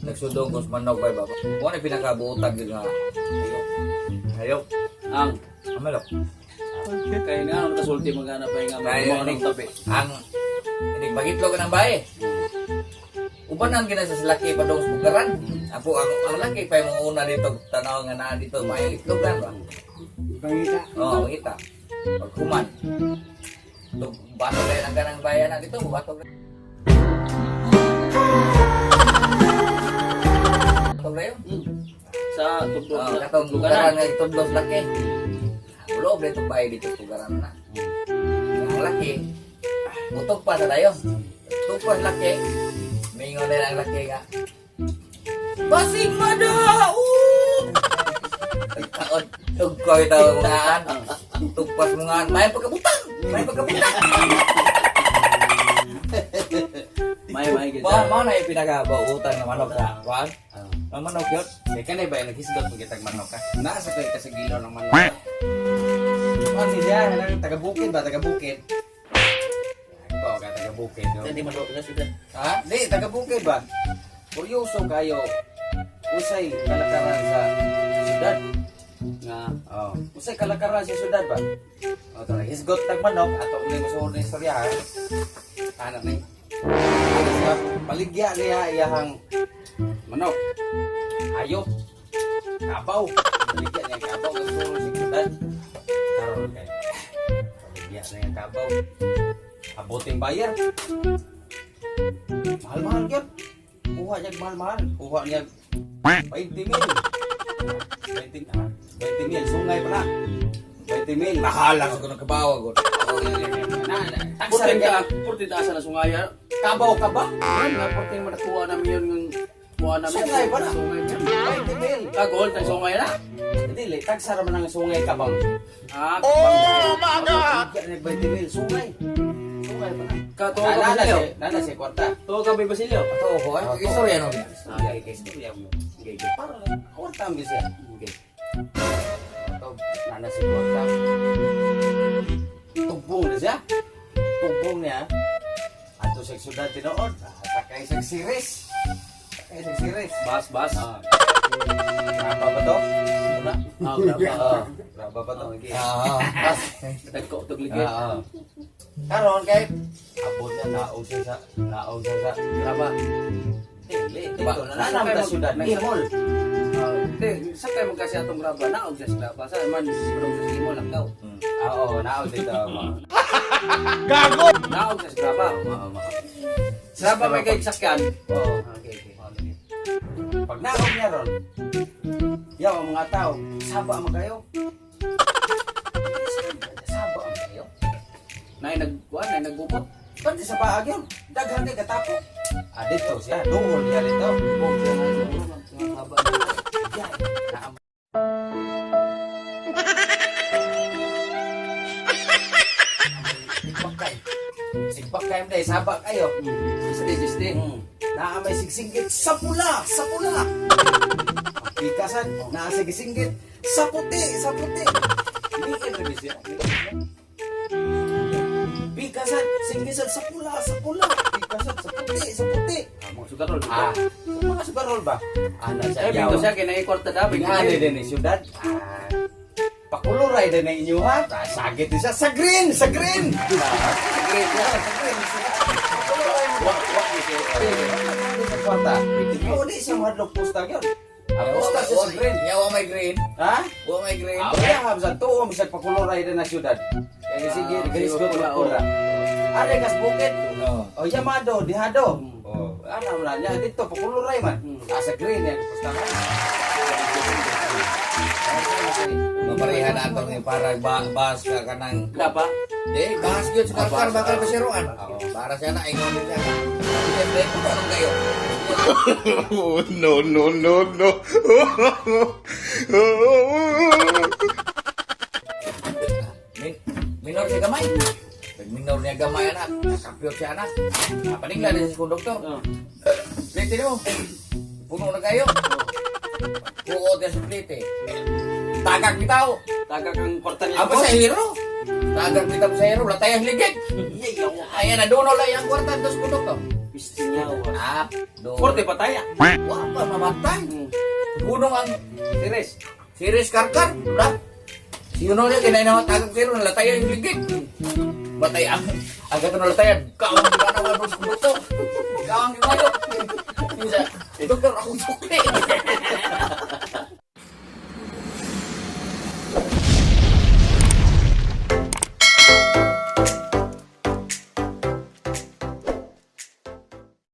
Nagsudong ko sa manok bay ba. Mo na pinakabuotag yun nga. Hayop. Hayop. Ang Ang manok. kay nga nung kasulti maghanap ay nga Kaya mga inig nang tabi. Ang inig magitlog ng bae. Ubanan gina sa laki pa dong sa bugaran. Apo ang laki pa yung una dito tanaw nga naa dito may itlogan ba. Pangita. Oo, mangita. Paghuman. Tug bato kayo ng kanang bayan na dito, bato. Bato kayo. Sa tugtog Oh, na katong tugtuganan. tugaran nga itudlos laki. Ulo dito bahay dito tugaran na. Ang laki. Utok pa sa dayon. Tugpas laki. Mingon din ang laki nga. Basig madaot! Taon, tugkoy tao mga tugpas mga may pagkabutang! May pagkabutang! May gid. Mao na yung pinakabuutan ng manok sa kuan. Ang manok yun. Kaya kanay ba naghisgot pag kitag manok ka? Nasa kay ka sa gilo ng manok. Kuan siya, kanang taga bukid ba, taga bukid. Ba ka taga bukid. No? Hindi man na sila. Ha? Di, taga bukid ba? Kuryoso kayo. Usay kalakaran sa syudad. Nga Oh, usay kalakaran sa syudad ba? Oh, to hisgot tag manok ato ni mo sa istorya ha. Ana ni. Sa paligya niya iyahang manok. Hayop. Kabaw. Paligya niya kabaw sa syudad. Karon kay. Paligya niya kabaw. Aboting bayar. Mahal-mahal gyud. Kuha niya mahal-mahal. Kuha niya 20 mil. 20, ah, 20 mil. Sungay pala. 20 mil. Mahal lang. Ako nang kabawa ko. Na, na, taksa Purting rin ka, ka. purting taas na sungaya. Kabaw ka ba? Yan, nga purting mo nakuha namin yun ng kuha namin. Sungay pa na. Sungay pa. 20 mil. Kagol, tayo sungay na. Dili, tagsa raman ang sungay kabang. Ah, oh my God! 20 mil, sungay. Sungay pa na. Ka, tuwa ka Nana Basilio. si, nana si kwarta. Tuwa ka ba Basilio? Ato ko ay istorya no. Istorya, kay istorya mo. Okay, okay. Para lang, kwarta ang siya. Okay. Ito, nana si kwarta. Tugbong na siya. Tugbong niya. Ato sa syudad tinuod. Sakay sa series. Sakay sa series. Bas, bas. Ah. Graba ba to? Wala. Ah, graba. Ah, graba ba to? Okay. Ah, ah. Dagko tugligid. Ah, ah. Karon kay abot na naog siya sa naog siya sa Graba. dili Ba- dito na nanam ta syudad Bihol. Ah, Hindi, sa kayo magkasi atong graba, naog siya sa graba. Sa man, naog siya sa imo lang daw. Ah, oo, naog dito. Naog siya sa graba. Oo, ma. Graba may kay sakyan. Oo. Okay, okay. Pag naog niya ron, yaw ang mga tao, saba man kayo. Saba man kayo. Nay nagkuan, nay naggupot. Pwede sa paag yun. Daghan kay katapo. Ah, dito siya. Duol niya dito. Bog siya nga sa ulo, mga haba. Yan. Naam. Sigbak kayo. Sigbak kayo dahil saba kayo. Siste, siste. Naa may sigsinggit sa pula, sa pula. Ang pikasan, naa sigsinggit sa puti, sa puti. Liin rin siya. Pikasan, singgisan sa pula, sa pula. Pikasan sa puti, sa puti. Ah, mga sugarol. Ah, mga sugarol ba? Ana sa Eh, yaw. bito siya kay nay kwarta da, bito Bingani siya. din ni syudad. Ah, pakuluray din na inyo ha. Ah, sagit din siya. Sa green! Sa green! Ah, Sa green. sa green. Pakuluray mo. Wak, wak ni siya. Sa kwarta. Oh, di siya mahadlok posta yun. Ah, posta siya sa green. Nya wa may green. Ha? Wa may green. Ah, wala ha. Sa tuo, bisag pakuluray din na syudad. Kaya sige, Ah, garis sige, ko pula, pula. Are kas bukid. No. Oh, yamado, dihado. Oh, ano man niya dito pakuluray man. Ah, sa green yan posta ka. Mapareha na atong ni para ba bas ka kanang Graba. Eh, bahas yun sa karkar, bakal pasiruan. Oo. Para siya na, ingon din siya. Siyempre, kung anong kayo. Oh, no, no, no, no. Minor siya gamay. Pag minor niya gamay, anak, nakapyot siya, anak. Napaningla din sa konduktor. Oh. Plite mo. Puno na kayo. Buot niya sa plite. Tagak bitaw. Tagak ang kwarta niya. Ang pasahero. Tagak bitaw pasahero. Latay ang ligid. Ayan, naduno lang yung kwarta dos konduktor. Pistinyawa. Ah, do. Forte pataya. Wa pa mamatay. Gunong ang Series. series karkar, ra. Sino niya kinay na tagag zero nalatayan yung ligid. Batay ang kato nalatayan. Kaong di ba na buto. Kaong di mayo. Isa, doktor akong sukli.